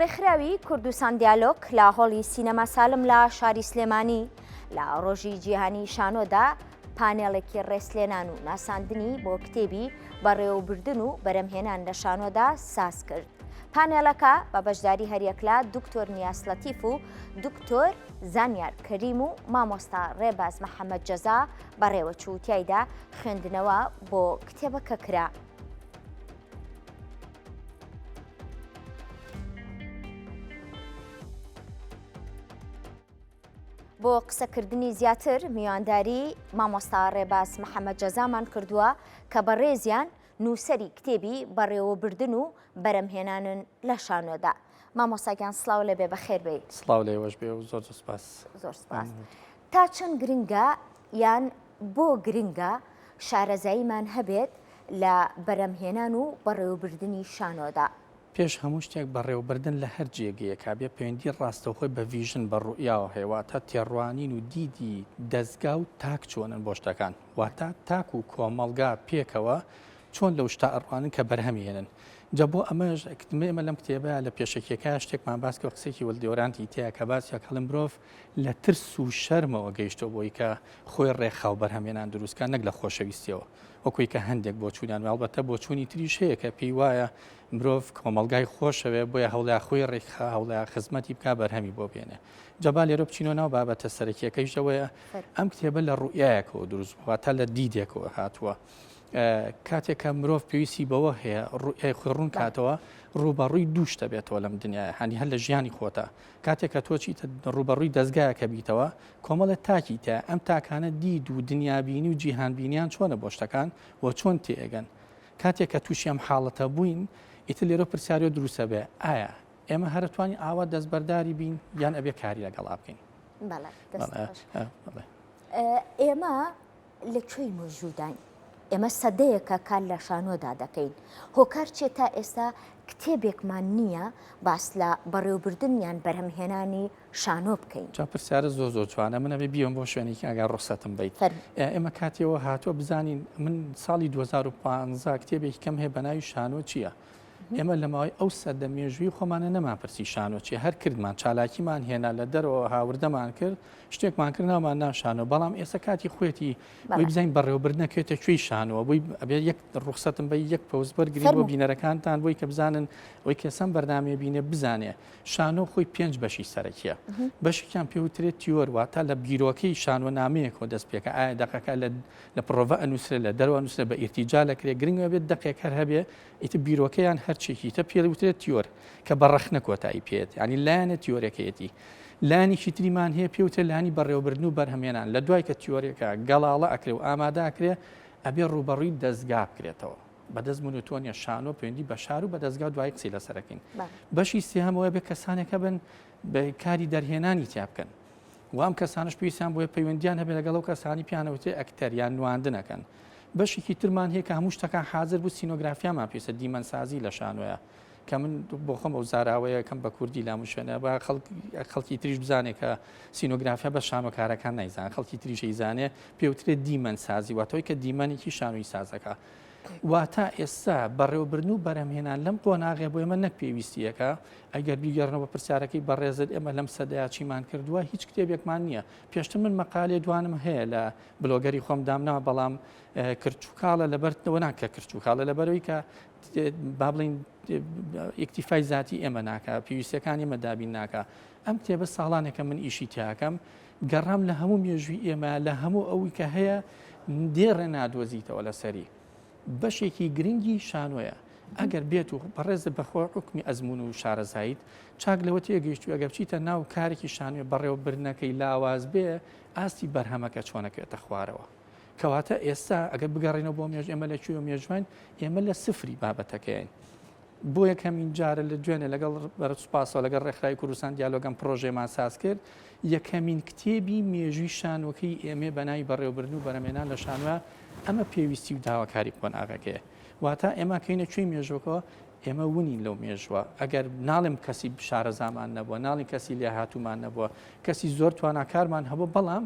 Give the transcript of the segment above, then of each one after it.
ڕێکخراوی کوردستان دیالۆگ لە هۆڵی سینەما سالم لە شاری سلێمانی لە ڕۆژی جیهانی شانۆدا پانێڵێکی ڕێزلێنان و ناساندنی بۆ کتێبی بەڕێوەبردن و بەرەمهێنان لە شانۆدا ساز کرد. پانێڵەکە بە بەشداری هەریەک لە دکتۆر نیاس لەتیف و دکتۆر زانیار کەریم و مامۆستا ڕێباز محەممەد جەزا بەڕێوەچوو تیایدا خوێندنەوە بۆ کتێبەکە کرا. بۆ قسەکردنی زیاتر میوانداری مامۆستا ڕێباز محەممەد جەزامان کردووە کە بەڕێزیان نووسەری کتێبی بەڕێوەبردن و بەرەمهێنانن لە شانۆدا. مامۆستا گیان سڵاو لێبێ بەخێر بێی. سڵاو لە ئێوەش بێ و زۆر زۆر سپاس. زۆر سپاس. تا چەند گرنگە یان بۆ گرنگە شارەزاییمان هەبێت لە بەرەمهێنان و بەڕێوەبردنی شانۆدا؟ پێش هەموو شتێک بەڕێوەبردن لە هەر جێگەیەکا بێ پەیوەندی ڕاستەوخۆی بە vision بە ڕوئیاوە هەیە واتە تێڕوانین و دیدی دەزگا و تاک چۆنن بۆ شتەکان واتە تاک و کۆمەڵگا پێکەوە چۆن لەو شتە ئەڕوانن کە بەرهەمی هێنن جا بۆ ئەمەش ئێمە لەم کتێبە لە پێشەکیەکە شتێکمان باس کرد قسێکی ویل دیورانتی تیا کە باسی ئەکەڵێ مرۆڤ لە ترس و شەرمەوە گەیشتۆ بۆی کە خۆی ڕێکخا و بەرهەمێنان دروستکە نەک لە خۆشەویستیەوە وەکوی کە هەندێک بۆچوونیان وایە، ئەڵبەتە بۆچوونی تریش هەیە کە پێی وایە مرۆڤ کۆمەڵگای خۆشەوێ بۆیە هەوڵیا خۆی ڕێکخا هەوڵیا خزمەتی بکا بەرهەمی بۆ بێنێ. جا با لێرە بچینەوە ناو بابەتە سەرەکیەکەیش ئەوەیە ئەم کتێبە لە ڕوئیایەکەوە دروست بووە واتە لە دیدێکەوە هاتووە. کاتێک کە مرۆڤ پێویستی بەوە هەیە ڕوئیای خۆی ڕوون کاتەوە ڕووبەڕووی دوو شتە بێتەوە لەم دنیاە هەنی هەر لە ژیانی خۆتە کاتێک کە تۆ چیتە ڕووبەڕووی دەستگایەکە بیتەوە کۆمەڵێ تاکی تیا، ئەم تاکانە دید و دنیابینی و جیهانبینیان چۆنە بۆ شتەکان و چۆن تێئەگەن؟ کاتێک کە تووشی ئەم حاڵەتە بووین، ئیتر لێرەوە پرسیارێ دروست ئەبێ، ئایا ئێمە هەر ئەتوانین ئاوا دەستبەرداری بین یان ئەبێ کاری لەگەڵا بکەین؟ بەڵێ، دەست خۆش. ئێمە لە کوێی مێژووداین؟ ئێمە سەدەیەکە کار لە شانۆدا دەکەین. هۆکار چیە تا ئێستا کتێبێکمان نییە باس لە بەڕێوەبردن یان بەرهەمهێنانی شانۆ بکەین؟ جا پرسیارت زۆر زۆر جوانە من ئەبێ بیەم بۆ شوێنێکی ئەگەر ڕوخسەتم بەیت ئێمە کاتیەوە هاتووە بزانین من ساڵی 2015 کتێبێکی کەم هەیە بە ناوی شانۆ چییە؟ ئێمە لە ماوەی ئەو سەدە مێژووی خۆمانە نەمان پرسی شانۆ چیە هەر کردمان چالاکیمان هێنا لە دەرەوە هاوردەمان کرد شتێکمان کرد ناومان نا شانۆ بەڵام ئێستا کاتی خۆیەتی بۆی بزانین بەڕێوەبردنەکەوێتە کوێی شانۆوە بۆی ئەبێ یەک ڕوخسەتم بە یەک پەوز بەرگری بۆ بینەرەکانتان بۆی کە بزانن ئەوی کەسەم بەرنامەیە بینێ بزانێ شانۆ خۆی پێنج بەشی سەرەکیە بەشێکیان پێوترێت تیۆر واتە لە بیرۆکەی شانۆنامەیەکەوە دەست پێکە ئایا دەقەکە لە لە پرۆڤە ئەنووسرێت لە دەرەوە ئەنووسرێت بە ئیرتیجال ئەکرێ گرنگە بێت دەقێک هەر هەبێ ئیتر بیرۆکەیان هەرچێکی تە پێ وترێت تیۆر کە بە ڕەخنە کۆتایی پێێت ینی لایەنە تیۆرەکەیەتی لایەنێکی تریمان هەیە پێوترێت لانی بەڕێوەبردن و بەرهەمێنان لە دوای کە تیۆرێکە گەڵاڵە ئەکرێ و ئامادە ئەکرێ ئەبێ ڕووبەڕووی دەستگا بکرێتەوە بەدەست من و تۆ نیە شانۆ پەیوەندی بە شار و بە دەستگا دوای قسەی لەسەرەکەین بەشی سێهەم ئەوەیە بێ کەسانێک هەبن بە کاری دەرهێنانی تیا بکەن و ئەم کەسانش پێویستیان بۆیە پەیوەندیان هەبێت لەگەڵ ئەو کەسانی پیانەوتێ ئەکتەر یان نواندنەکەن بەشێکی ترمان هەیە کە هەموو شتەکان حاضر بوو سینۆگرافیامان پێویستە دیمەنسازی لە شانۆیە کە من بۆ خۆم ئەو زاراوەیە کەم بە کوردی لام شوێنە بە خەڵکی تریش بزانێت کە سینۆگرافیا بە شانۆکارەکان نایزان خەڵکی تریش ئەیزانێ پێوترێت دیمەن سازی واتەوەی کە دیمەنێکی شانۆی سازەکە واتە ئێستا بەڕێوەبردن و بەرهەمهێنان لەم قۆناغێ بۆ ئێمە نەک پێویستیەکە ئەگەر بیگەڕنەوە بە پرسیارەکەی بەڕێزت ئێمە لەم سەدەیا چیمان کردووە هیچ کتێبێکمان نییە پێشتر من مەقالێ دوانم هەیە لە بلۆگەری خۆم دامناوە بەڵام کرچوکاڵە لەبەرەوە ناکە کرچوکاڵە لەبەرەوەی کە با بڵین ئیکتیفای زاتی ئێمە ناکە پێویستەکان ئێمە دابین ناکە ئەم کتێبە ساڵانێکە من ئیشی تیاکەم گەڕام لە هەموو مێژووی ئێمە لە هەموو ئەوی کە هەیە دێڕێ نادۆزیتەوە لەسەری بەشێکی گرنگی شانۆیە ئەگەر بێت و بەڕێزت بەخۆ حکمی ئەزمون و شارەزاییت چاک لەوە تێگەیشتوی ئەگەر بچیتە ناو کارێکی شانۆێ بەڕێوەبردنەکەی لاواز بێ ئاستی بەرهەمەکە چۆنەکەوێتە خوارەوە کەواتە ئێستا ئەگەر بگەڕێنەوە بۆ مێژ ئێمە لە کوێ مێژوین ئێمە لە سفری بابەتەکەین بۆ یەکەمین جارە لە دوێنێ لەگەڵ بەرە سوپاسەوە لەگەڵ ڕێکخراوی کوردستان دیالۆگەم پرۆژێمان ساز کرد یەکەمین کتێبی مێژووی شانۆکەی ئێمێ بە ناوی بەڕێوەبردن و بەرەمێنان لە شانۆە ئەمە پێویستی و داواکاری قۆناغەکەیە واتە ئێمە کەینە کوێی مێژوەکەوە ئێمە ونین لەو مێژوە ئەگەر ناڵێم کەسی شارەزامان نەبووە ناڵین کەسی لێهاتوومان نەبووە کەسی زۆر تواناکارمان هەبوو بەڵام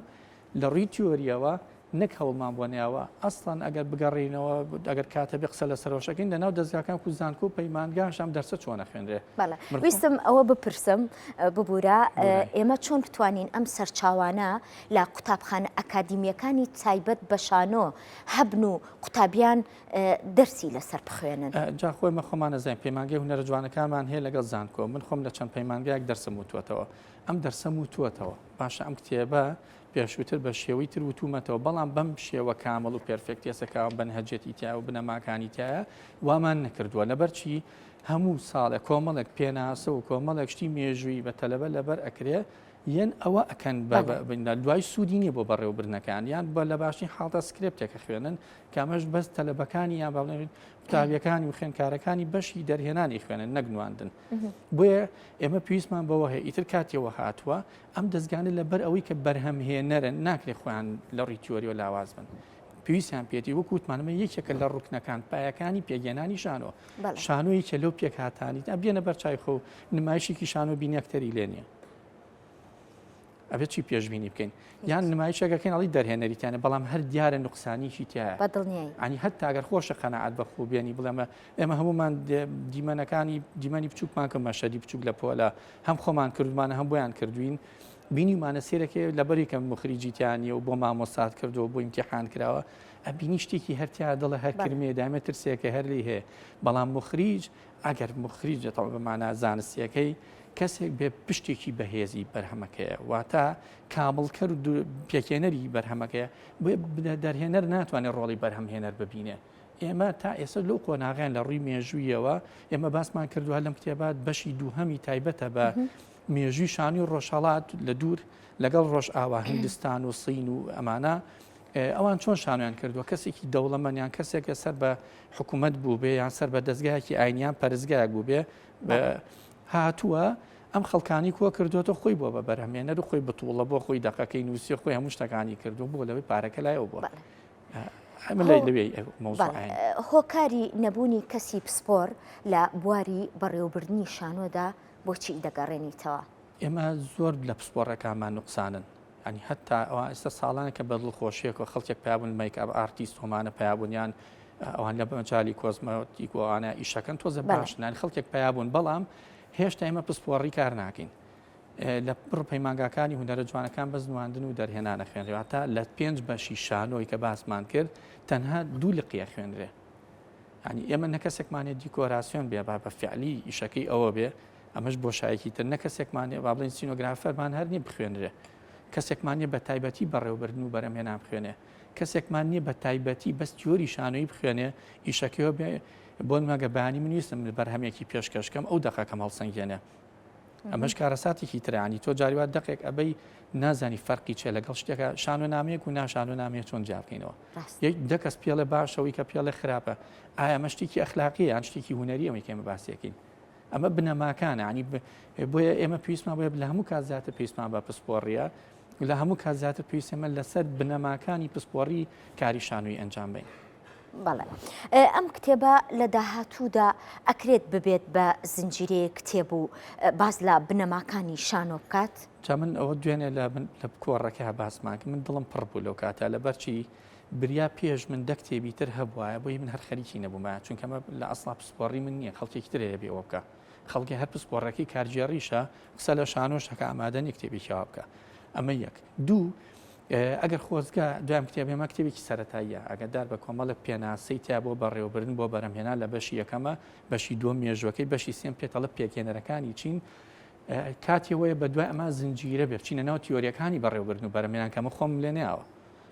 لە ڕووی تیۆریەوە. نەک هەوڵمان بۆ نەیاوە، ئەسڵەن ئەگەر بگەڕێینەوە، ئەگەر کات هەبێ قسە لەسەر ئەوەش ئەکەین، لەناو دەزگاکان وەکو زانکۆ و پەیمانگاش ئەم دەرسە چۆن ئەخوێنرێ؟ بەڵێ، ویستم ئەوە بپرسم، ببورە، ئێمە چۆن بتوانین ئەم سەرچاوانە لە قوتابخانە ئەکادیمییەکانی تایبەت بە شانۆ هەبن و قوتابیان دەرسی لەسەر بخوێنن؟ جا خۆ ئێمە خۆمان ئەزانین پەیمانگەی هونەرە جوانەکانمان هەیە لەگەڵ زانکۆ، من خۆم لە چەند پەیمانگایەک دەرسم وتووەتەوە، ئەم دەرسەم وتووەتەوە، باشە ئەم کتێبە پێشووتر بە شێوەی تر وتوومەتەوە، بەڵام بەم شێوە کامڵ و perfect ێسە کە مەنهەجیەتی تیایە و بنەماکانی تیایە وامان نەکردووە. لەبەر چی هەموو ساڵێ کۆمەڵێک پێناسە و کۆمەڵێک شتی مێژوویی بە تەلەبە لەبەر ئەکرێ یەن ئەوە ئەکەن بە دوای سوودی نییە بۆ بەڕێوەبردنەکان یان بە لە باشترین حاڵتا سکرێپتێکە خوێنن کە ئەمەش بەس تەلەبەکانی یان با بڵێین قوتابیەکانی و خوێندکارەکانی بەشی دەرهێنانی خوێنن نەک نواندن. بۆیە ئێمە پێویستمان بەوە هەیە ئیتر کاتیەوە هاتووە ئەم دەزگانە لەبەر ئەوەی کە بەرهەمهێنەرن ناکرێت خۆیان لە ڕووی تیۆریەوە لاواز بن پێویستیان پێێتی وەک وتمان ئەمە یەکێکە لە ڕوکنەکان پایەکانی پێگەێنانی شانۆ شانۆ یەکێ لەو پێکهاتانی تا بێنە بەرچای خۆ نمایشێکی شانۆ بینی ئەکتەری لێ نییە ئەبێت چی پێشبینی بکەین یان نمایشێکەکەین ئەڵی دەرهێنەریتیانە بەڵام هەر دیارە نوقسانیکی تایە بەدڵنیایی ئەنی هەتا گەر خۆشە قەنەعات بە خۆ بێنی بڵێمە ئێمە هەمومان دیمەنەکانی دیمەنی بچووکمان کە مەشەدی بچووک لە پۆلە هەم خۆمان کردومانە هەم بۆیان کردوین بینیمانە سێرەکەی لەبەری کە مخریجی تیانە و بۆ مامۆسات کردو بۆ ئیمتیحان کراوە ئەبینی شتێکی هەرتیا دڵە هەر کرمێ دامێ ترسێکە هەر لی هەیە بەڵام مخریج ئەگەر مخریج دەتەوە بەمانە زانستیەکەی کەسێک بێ پشتێکی بەهێزی بەرهەمەکەیە واتە کامڵکەر و پێکێنەری بەرهەمەکەیە بۆیە دەرهێنەر ناتوانێت ڕۆڵی بەرهەمهێنەر ببینێ ئێمە تا ئێستا لەو قۆناغیان لە ڕووی مێژوویەوە ئێمە باسمان کردووە لەم کتێبات بەشی دووهەمی تایبەتە بە مێژووی شانوی ڕۆژهەڵات لە دوور لەگەڵ ڕۆژئاوا هندستان و سین و ئەمانە ئەوان چۆن شانۆیان کردووە کەسێکی دەوڵەمەند یان کەسێکە سەر بە حکوومەت بوو بێ یان سەر بە دەستگایەکی ئاینیان پەرستگایەک بوو بێ هاتووە ئەم خەڵکانی کۆ کردوێتەوە خۆی بۆ بە بەرهەمێنەر و خۆی بتوڵە بۆ خۆی دەقەکەی نووسی خۆی هەموو شتەکانی کردو بۆ لەوەی پارەکە لایەوە بووە. هۆکاری نەبوونی کەسی پسپۆر لە بواری بەڕێوەبردنی شانۆدا بۆچی دەگەڕێنیتەوە؟ ئێمە زۆر لە پسپۆڕەکانمان نوقسانن ینی هەتا ئەوان ئێستا ساڵانێکە بە دڵخۆشیەکەوە خەڵکێک پیابوون makeup artist هۆمانە پیابوونیان ئەوان لە مەجالی کۆزمەتیک و ئەوانە ئیشەکەن تۆزە باشنان خەڵکێک پیابوون بەڵام هێشتا ئێمە پسپۆڕی کار ناکەین لە پڕ پەیمانگاکانی هونەرە جوانەکان بەس نواندن و دەرهێنانە خوێنرێ واتە لە پێنج بەشی شانۆی کە باسمان کرد تەنها دوو لقیە خوێنرێ ینی ئێمە نە کەسێکمانێت دیکۆراسیۆن بێ با بە فعلی ئیشەکەی ئەوە بێ ئەمەش بۆشایەکی تر نە کەسێکمان نیە با بڵێین scenographer مان هەر نیە بخوێنرێ کەسێکمان نیە بە تایبەتی بەڕێوەبردن و بەرەمهێنان بخوێنێ کەسێکمان نییە بە تایبەتی بەس تیۆری شانۆیی بخوێنێ ئیشەکەیەوە بێ بۆ نماگە بەیانی من ویستم بەرهەمێکی پێشکەشکەم ئەو دەقەکەم هەڵسەنگێنێ ئەمەش کارەساتێکی ترانی تۆ جاریوا دەقێک ئەبەی نازانی فەرقی چێ لەگەڵ شتێکە شانۆ نامەیەک و ناشانۆ نامەیە چۆن جیابکەینەوە یەک دە کەس پێڵێ باشەوەی کە پێڵێ خراپە ئایا ئەمە شتێکی ئەخلاقی یان شتێکی هونەری ئەوەی کە ئێمە باسیەکەین ئەمە بنەماکانە ینی بۆیە ئێمە پێویستمان بۆیە لە هەموو کات زیاتر پێویستمان بە پسپۆڕیە لە هەموو کات زیاتر پێویست ئێمە لەسەر بنەماکانی پسپۆڕی کاری شانۆی ئەنجام بین. بەڵێ ئەم کتێبە لە داهاتوودا ئەکرێت ببێت بە زنجیرەیە کتێب و باس لە بنەماکانی شانۆ بکات؟ جا من ئەوە دوێنێ لە من لە کۆڕەکە باسمان کرد من دڵم پڕ بوو لەو کاتە لەبەرچی بریا پێش من دە کتێبی تر هەبوایە بۆی من هەر خەریکی نەبوومایە چونکە ئەمە لە ئەسڵا پسپۆڕی من نییە خەڵکێکی تر هەیە بێ ئەوە بکا خەڵکی هەر پسپۆڕەکەی کارگێڕیشە قسە لە شانۆش هەکە ئامادە نییە کتێبێکی وا بکا ئەمە یەک دوو ئەگەر خۆزگە دوام کتێب ئێمە کتێبێکی سەتاییە ئەگەدار بە کۆمەڵک پێناسەی تیا بۆ بەڕێوەبردن بۆ بەرەمهێنان لە بەشی یەکەمە بەشی دووەم مێژوەکەی بەشی سێم پێتەڵە پێکهێنەرەکانی چین کاتی ئەوەیە بە دوای ئەمە زنجیرە بێ بچینە ناو تیۆریەکانی بەڕێوەبردن و بەرەمهێنان کەمە خۆم لێ ناوە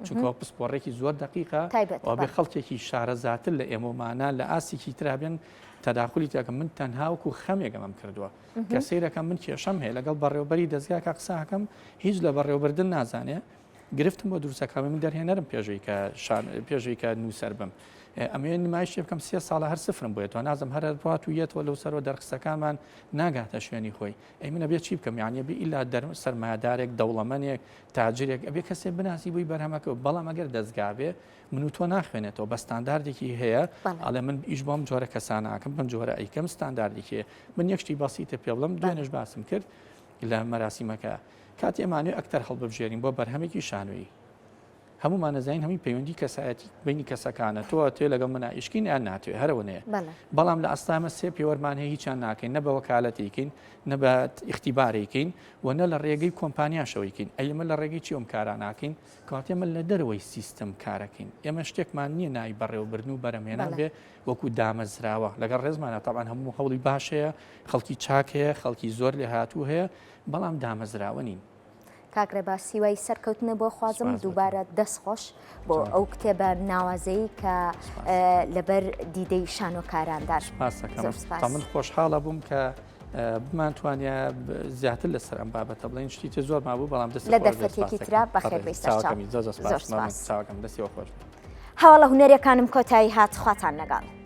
چونکە پسپۆڕێکی زۆر دقیقە بێ خەڵکێکی شارەزاتر لە ئێمەمانە لە ئاستێکی ترابێن تەداخلی تاکە من تەنهاوکو خەمێک ئەمەم کردووە کە سیرەکەم من کێشەم هەیە لەگەڵ بەڕێوبەری دەستگاکە قساکەم هیچ لە بەڕێوبردن نازانێ گرفتم بۆ دروستەکە من دەرهێنەرم پێشەوەی کە شان پێشەوەی کە نووسەر بم ئەمەوێ نمایشێ بکەم سێ ساڵە هەر سفرم بۆیەوە نازم هەر ڕات و یەتەوە لەو سەرەوە دەرخستەکانمان ناگاتە شوێنی خۆی ئەی من ئەبێ چی بکەم یعنی بێ ئیلا دەر سەرمایەدارێک دەوڵەمەنێک تاجرێک ئەبێ کەسێ بناسی بووی بەرهەمەکە بەڵام ئەگەر دەستگا بێ من و تۆ ناخوێنێتەوە بە ستانداردێکی هەیە ئەڵێ من ئیش بۆم جۆرە کەساناکەم بەم جۆرە ئەیکەم ستانداردێکی هەیە من یەک شتی بەسیتە پێ بڵم دوێنێش باسم کرد لە مەراسیمەکە کاتی ئەمانوێ ئەکتەر هەڵببژێرین بۆ بەرهەمێکی شانۆیی. هەمومان نەزانین هەمووی پەیوەندی کەسایەتی بینی کەسەکانە تۆ تێ لەگەڵ منە ئیشکین یان ناتوێ هەرەوە نەیە بەڵام لە ئەستامە سێ پێوەرمان هەیە هیچیان ناکەین نە بە وەکالەتێکین نە بە ئیختیبارێکین و نە لە ڕێگەی کۆمپانیاشەوەیکەین ئەی ئێمە لە ڕێگەی چی ئەم کارا ناکەین کەواتە ئێمە لە دەرەوەی سیستم کارەکەین ئێمە شتێکمان نییە ناوی بەڕێوەبردن و بەرەمهێنان بێ وەکو دامەزراوە لەگەڵ ڕێزمانە تاوان هەموو هەوڵی باش هەیە خەڵکی چاک هەیە خەڵکی زۆر لێهاتوو هەیە بەڵام دامەزراوە نین. کاک ڕێباز هیوای سەرکەوتنە بۆ خوازم دووبارە دەست خۆش بۆ ئەو کتێبە ناوازەی کە لەبەر دیدەی شانۆکاراندار من خۆشحاڵە بووم کە بمانتوانیا زیاتر لەسەر ئەم بابەتە بڵێن شتی تر زۆر مابوو بەڵام دەست لە دەرفەتێکی ترا بەخێر بێی سەرچاو. زۆر زۆر سپاس. چاوەکەم دەستی خۆش. هەواڵە هونەریەکانم کۆتایی هات خواتان لەگەڵ.